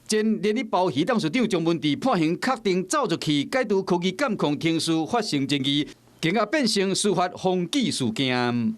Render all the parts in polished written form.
前聯合鮑魚董事長張文智判刑確定走出去，解除科技監控程序發生爭議，更加變成司法風紀事件。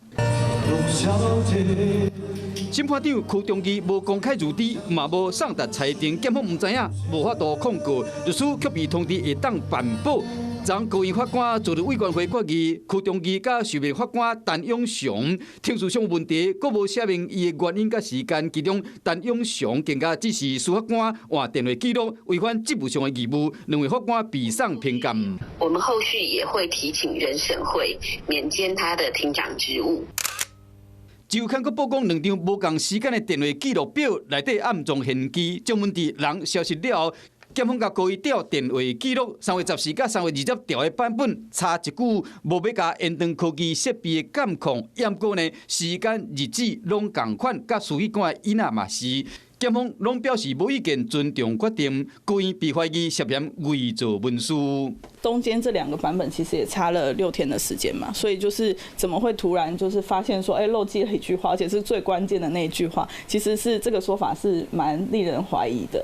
審判長柯中義無公開入知，嘛無送達裁定，檢方毋知影，無法度控告，律師卻被通知會當反駁。昨高院法官自律委員會決議，柯中義佮受命法官陳永祥程序上問題，閣無寫明伊的原因佮時間。其中陳永祥更加指示司法官換電話記錄，違反職務上的義務，兩位法官被送評鑑。我們後續也會提請人審會免兼他的庭長職務。周刊閣曝光兩張無仝時間的電話記錄表，內底暗藏玄機。張文智人消失了後，檢方共高伊調電話記錄，3月14佮3月20調的版本差一句，無欲共延長科技設備的監控，毋過呢時間日子攏仝款，佮書記官的伊仔嘛是。檢方攏表示無意見，尊重決定。高院被懷疑涉嫌偽造文書。中間這兩個版本其實也差了6天的時間嘛，所以就是怎麼會突然就是發現說，漏記了一句話，而且是最關鍵的那一句話，其實是這個說法是蠻令人懷疑的。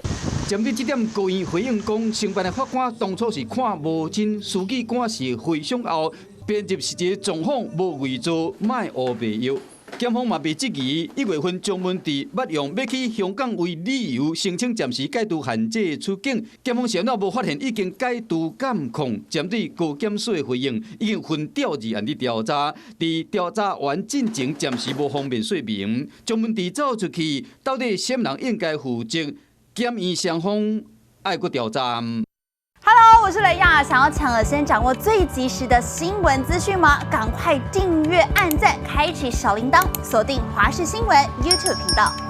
針對這點，高院回應講，承辦的法官當初是看無真，書記官是回想後編入實際狀況，無偽造，莫烏白藥。檢方嘛被質疑，1月份張文智捌用欲去香港為理由申請暫時解除限制出境，檢方是按怎無發現已經解除監控？針對高檢署的回應，已經分調二案佇調查，佇調查完進前暫時無方便說明。張文智走出去，到底啥人應該負責？檢驗雙方愛閣調查。 Hello，我是雷亞，想要搶先掌握最及時的新聞資訊嗎？趕快訂閱、按讚、開啟小鈴鐺，鎖定華視新聞 YouTube 頻道。